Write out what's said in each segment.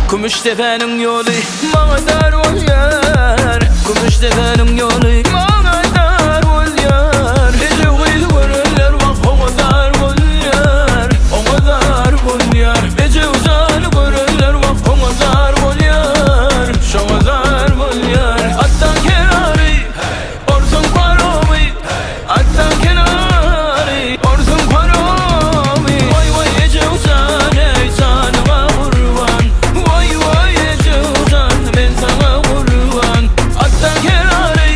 Kümüşdepäniň ýoly maňa dar bolýar Kümüşdepäniň ýoly maňa dar bolýar Eje gyzy görenler wah oňa zar bolýar Oňa zar bolýar Eje jany görenler wah oňa zar bolýar Şoňa zar bolýar Atdan kenary Orsuň paromy Atdan kenary Orsuň paromy Waý waý eje jan eý janyňa gurban Waý waý eje jan men saňa gurban Atdan kenary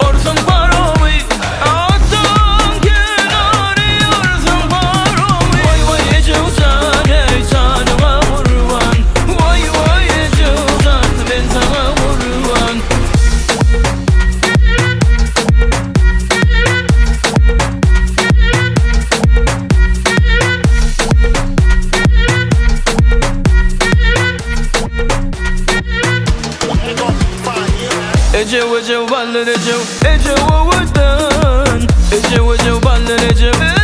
Orsuň paromy Atdan kenary Orsuň paromy Waý waý eje jan eý janyňa gurban Waý waý eje jan men saňa gurban. Ejew ejew bally Rejew Ejew owadan Ejew ejew bally Rejew.